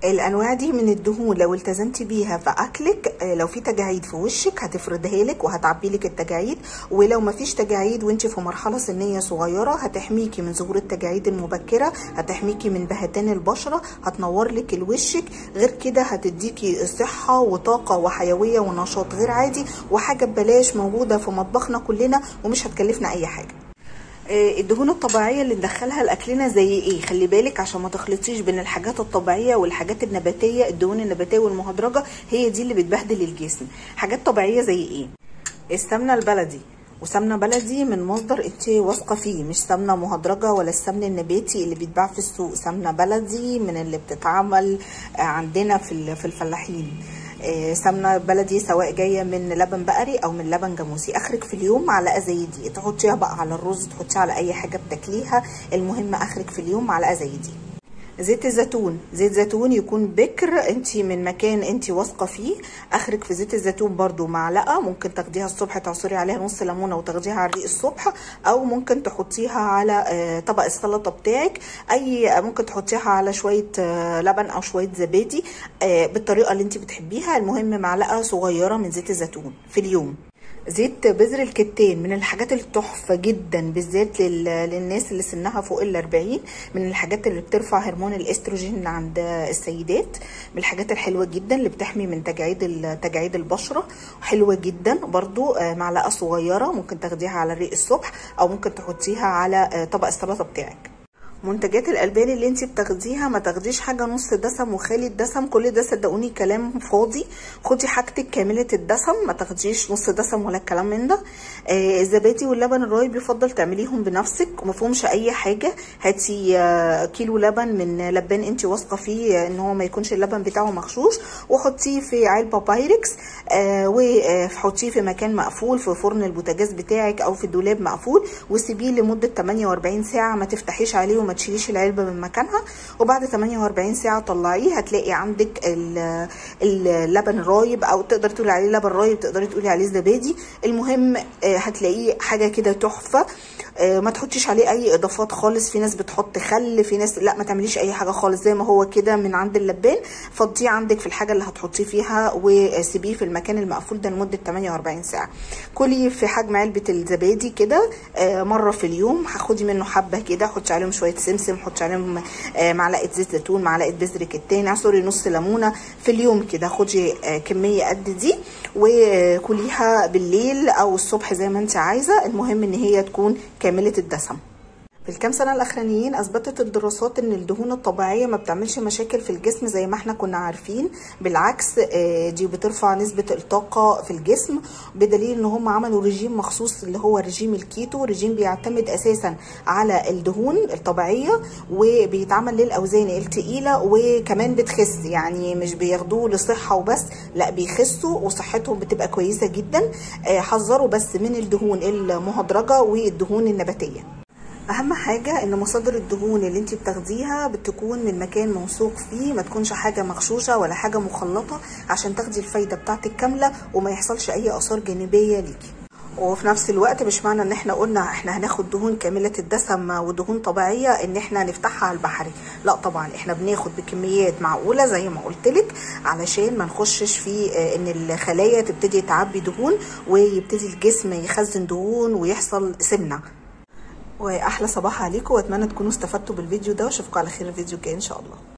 الانواع دي من الدهون لو التزمتي بيها في اكلك، لو في تجاعيد في وشك هتفردها لك وهتعبي لك التجاعيد، ولو ما فيش تجاعيد وانت في مرحلة سنية صغيرة هتحميكي من ظهور التجاعيد المبكرة، هتحميكي من بهتان البشرة، هتنور لك الوشك. غير كده هتديكي صحة وطاقة وحيوية ونشاط غير عادي، وحاجه ببلاش موجودة في مطبخنا كلنا ومش هتكلفنا اي حاجة. الدهون الطبيعية اللي ندخلها لاكلنا زي ايه؟ خلي بالك عشان ما تخلطيش بين الحاجات الطبيعية والحاجات النباتية. الدهون النباتية والمهدرجه هي دي اللي بتبهدل الجسم. حاجات طبيعية زي ايه؟ السمنة البلدي، وسمنه بلدي من مصدر انت واثقة فيه، مش سمنه مهدرجه ولا السمن النباتي اللي بيتباع في السوق، سمنه بلدي من اللي بتتعمل عندنا في الفلاحين. سمنه بلدي سواء جاية من لبن بقري او من لبن جاموسي. اخرك في اليوم معلقه زي دي، تحطيها بقى على الرز، تحطيها على اي حاجة بتاكليها، المهم اخرك في اليوم معلقه زي دي. زيت الزيتون، زيت زيتون يكون بكر، انت من مكان انت واثقة فيه. اخرك في زيت الزيتون برده معلقه، ممكن تاخديها الصبح تعصري عليها نص ليمونه وتاخديها على الريق الصبح، او ممكن تحطيها على طبق السلطة بتاعك، اي ممكن تحطيها على شوية لبن او شوية زبادي بالطريقة اللي انت بتحبيها. المهم معلقه صغيرة من زيت الزيتون في اليوم. زيت بذر الكتان من الحاجات التحفة جدا، بالذات للناس اللي سنها فوق ال40، من الحاجات اللي بترفع هرمون الاستروجين عند السيدات، من الحاجات الحلوة جدا اللي بتحمي من تجاعيد البشرة، حلوة جدا برضو. معلقة صغيرة ممكن تاخديها على الريق الصبح، او ممكن تحطيها على طبق السلطة بتاعك. منتجات الالبان اللي انت بتاخديها ما تاخديش حاجة نص دسم وخالي الدسم، كل ده صدقوني كلام فاضي. خدي حاجتك كاملة الدسم، ما تاخديش نص دسم ولا الكلام من ده. الزبادي واللبن الرايب يفضل تعمليهم بنفسك وما فيهمش اي حاجة. هاتي كيلو لبن من لبان انت واثقة فيه ان هو ما يكونش اللبن بتاعه مغشوش، وحطيه في علبة بايركس، وحطيه في مكان مقفول في فرن البوتاجاز بتاعك او في الدولاب مقفول، وسيبيه لمدة 48 ساعة، ما تفتحيش عليه وما تشيليش العلبة من مكانها. وبعد 48 ساعة طلعيه، هتلاقي عندك اللبن رايب، او تقدر تقولي عليه لبن رايب، تقدري تقولي عليه زبادي. المهم هتلاقيه حاجة كده تحفة. ما تحطيش عليه اي اضافات خالص. في ناس بتحط خل، في ناس لا، ما تعمليش اي حاجة خالص، زي ما هو كده من عند اللبان فضية عندك في الحاجة اللي هتحطيه فيها، وسيبيه في المكان المقفول ده لمدة 48 ساعة. كلي في حجم علبة الزبادي كده مرة في اليوم، هاخدي منه حبه كده، حطي عليهم شوية سمسم، حطي عليهم معلقه زيت زيتون، معلقه بذر كتان، اعصري نص ليمونه في اليوم كده. خدي كمية قد دي وكليها بالليل او الصبح زي ما انت عايزه، المهم ان هي تكون كاملة الدسم. في الكام سنة الاخرانيين اثبتت الدراسات ان الدهون الطبيعية ما بتعملش مشاكل في الجسم زي ما احنا كنا عارفين، بالعكس دي بترفع نسبه الطاقة في الجسم، بدليل ان هم عملوا رجيم مخصوص اللي هو رجيم الكيتو، رجيم بيعتمد اساسا على الدهون الطبيعية وبيتعمل للاوزان الثقيلة، وكمان بتخس، يعني مش بياخدوه لصحة وبس، لا بيخسوا وصحتهم بتبقى كويسة جدا. حذروا بس من الدهون المهدرجه والدهون النباتية. اهم حاجة ان مصادر الدهون اللي انت بتاخديها بتكون من مكان موثوق فيه، ما تكونش حاجة مغشوشه ولا حاجة مخلطه، عشان تاخدي الفايدة بتاعتك كاملة وما يحصلش اي اثار جانبيه ليكي. وفي نفس الوقت مش معنى ان احنا قلنا احنا هناخد دهون كاملة الدسم ودهون طبيعية ان احنا نفتحها على البحري، لا طبعا احنا بناخد بكميات معقولة زي ما قلت لك، علشان ما نخشش في ان الخلايا تبتدي تعبي دهون ويبتدي الجسم يخزن دهون ويحصل سمنه. واحلى صباح عليكم، واتمنى تكونوا استفدتوا بالفيديو ده، واشوفكم على خير الفيديو الجاي ان شاء الله.